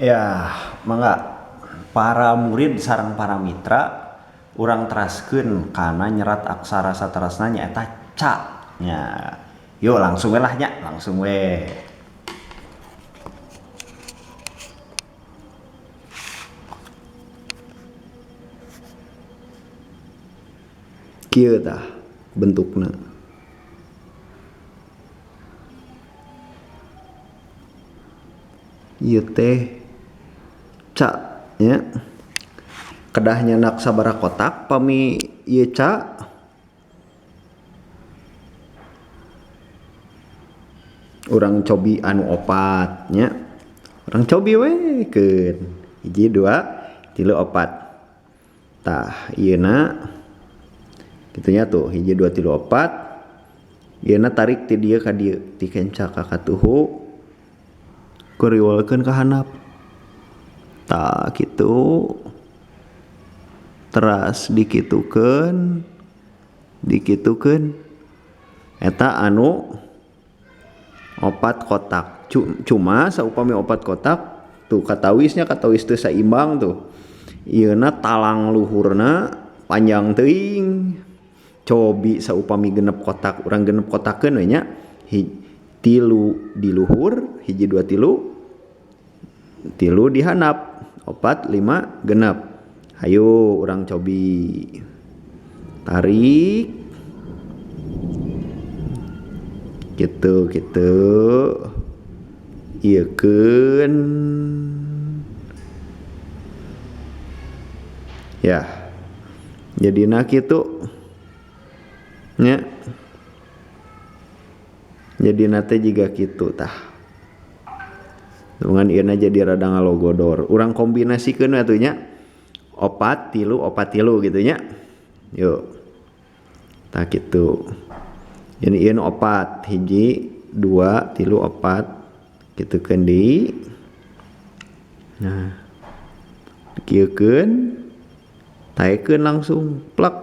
Ya, mangga para murid sareng para mitra urang teraskeun kana nyerat aksara saterasna nyaeta ca nya. Yuk langsung we lah nya, langsung we. Kieu tah bentukna. Ieu teh ca nya. Kedah nyanak sabaraha kotak pami ieu ca. Urang cobi anu opat nya. Urang cobi we keun. 1 2 3 4. Tah ieuna kitu nya tuh 1 2 3 4. Ieuna tarik ti dieu ka dieu, ti kenca ka katuhu. Kuriwalkeun ka handap. Tah kitu. Teras dikitukeun, dikitukeun. Eta anu 4 kotak. Cuma saupami 4 kotak tuh katawisnya, katawis teu saimbang tuh. Ieuna talang luhurna panjang teuing. Cobi saupami genep kotak, urang genep kotakeun we nya. 3 di luhur, 1 2 3. 3 di handap, 4 5 genep. Hayu urang cobi. Tarik. Gitu gitu. Ieukeun. Ya. Jadina kitu. Nya. Jadina teh jiga kitu tah. Dengan ieuna jadi rada ngalogodor. Urang kombinasikeun atuh nya. 4 3 4 3 gitu nya. Yuk. Tah kitu. Jadi ieuna 4, 1 2 3 4 kitukeun deui. Nah. Kieukeun. Taekeun langsung plek.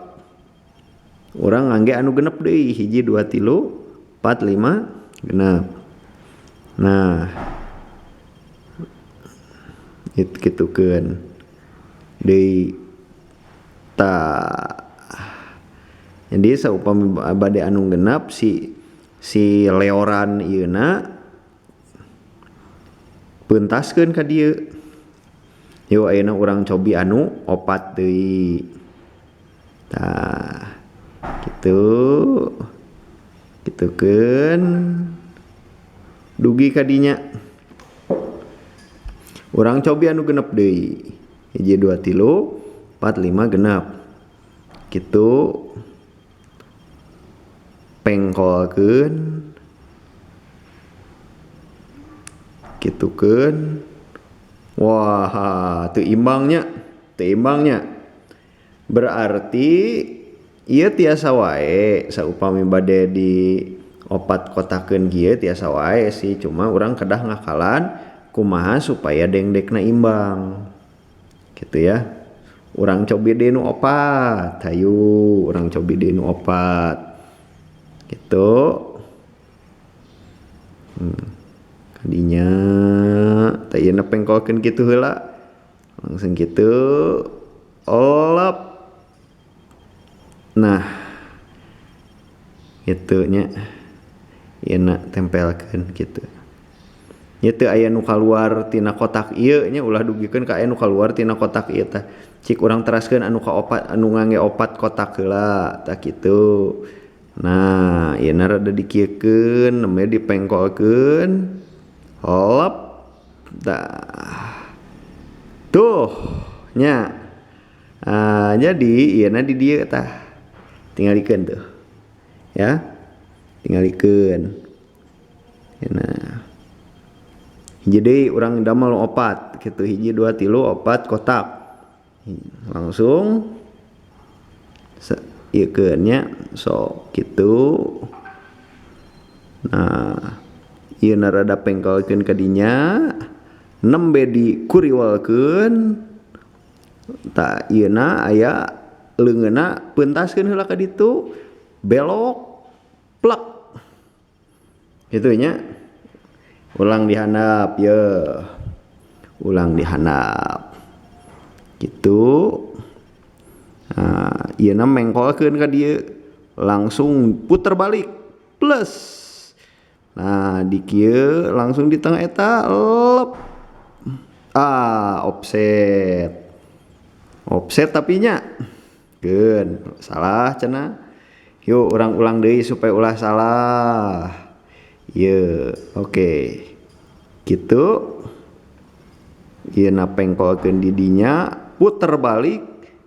Urang ngangge anu genep deui, 1 2 3 4 5 genep. Nah, it kitukeun deui tah. Jadi saupami bade anu genep si leoran ieuna peuntaskeun ka dieu. Yuk ayeuna urang cobi anu 4 deui. Tah kitu. Kitukeun dugi ka dinya. Urang cobi anu genep deui. 1 2 3 4 5 genep. Kitu pengkolkeun. Kitukeun. Wah, teu imbangnya, teu imbangnya. Berarti ieu tiasa wae saupami bade di 4 kotakeun kieu tiasa wae sih, cuma urang kedah ngakalan kumaha supaya dengdekna imbang. Gitu ya. Urang cobi deui nu 4, hayu urang cobi deui nu 4. Gitu. Kadinya tah ieu pengkolkeun kitu heula. Langsung kitu. Olap. Nah, kitu nya. Ieuna tempelkeun kitu. Nya teu aya nu kaluar tina kotak ieu nya, ulah dugikeun ka aya nu kaluar tina kotak ieu tah. Cik urang teraskeun anu ka opat, anu ngangge 4 kotak heula tah kitu. Nah, ieuna rada dikieukeun, nembe dipengkolkeun. Holop. Tah. Tuh nya. Ah, jadi ieuna di dieu tah. Tingalikeun tuh. Ya. Tingalikeun. Nah. Hiji deui urang damel 4 kitu, 1 2 3 4 kotak. Langsung ieukeun nya, sok kitu. Nah, ieuna rada pengkolkeun ka dinya, nembe dikuriwalkeun. Tah ieuna aya leungeunna peuntaskeun heula ka ditu, belok plek. Kitu nya. Ulang dihandap ye. Ulang di handap. Gitu. Nah, ieu na mengkolkeun ka dieu. Langsung puter balik plus. Nah, di kieu langsung di tengah eta lep. Ah, offset. Offset tapi nya. Keun, salah cenah. Yuk urang ulang deui supaya ulah salah. Ieu, oke. Gitu. Ieu na pengkolkeun di dinya, puter balik,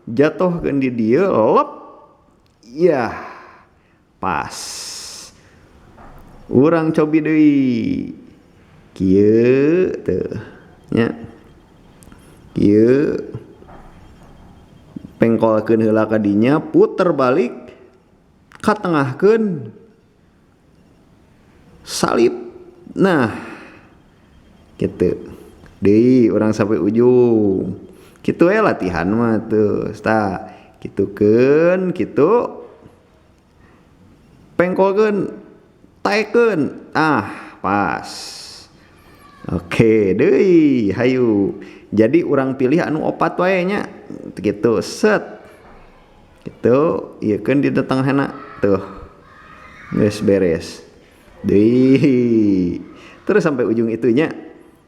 jatuhkeun di dieu, lep. Yah. Pas. Urang cobi deui. Kieu teuh nya. Kieu pengkolkeun heula ka dinya, puter balik, katengahkeun, salip. Nah, gitu. Deui urang sampai ujung. Kitu we latihan mah tuh. Tah, kitukeun, kitu. Pengkolkeun, taekeun. Ah, pas. Oke, deui, hayu. Jadi urang pilih anu opat wae nya. Gitu, set. Gitu, ieu keun di tengahna. Tuh. Geus beres. Deui. Terus sampai ujung itunya.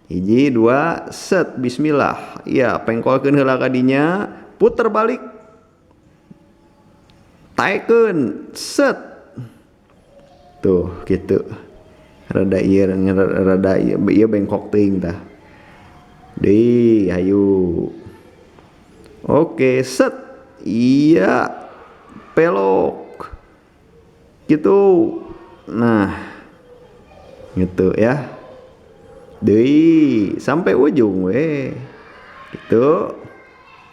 Hiji, dua, set, bismillah. Iya, pengkolkeun heula ka dinya, puter balik. Taekeun, set. Tuh, gitu. Rada ieu, rada ieu, ieu bengkok teuing tah. Deui, hayu. Oke, set. Iya, pelok. Gitu. Nah, gitu ya. Deui sampai ujung we. Gitu.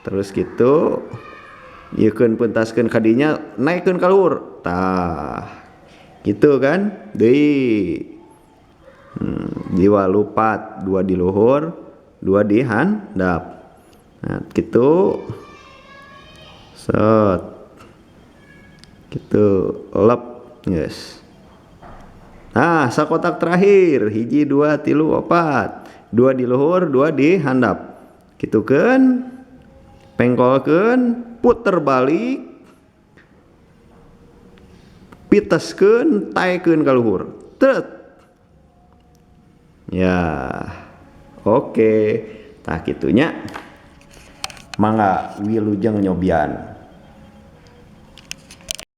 Terus gitu. Ieu keun pentaskeun ka dinya, naikkeun ka luhur. Tah. Gitu kan? Deui. Jiwa lupat, dua di luhur, dua di handap. Nah, gitu. Set. Gitu, lep, yes. Nah, sakotak terakhir, hiji, dua, tilu, opat. Dua di luhur, dua di handap. Gitu kan? Pengkolkeun, puter balik, piteskeun, taekeun ka luhur. Tret. Ya. Oke. Tah kitunya. Mangga wilujeng nyobian.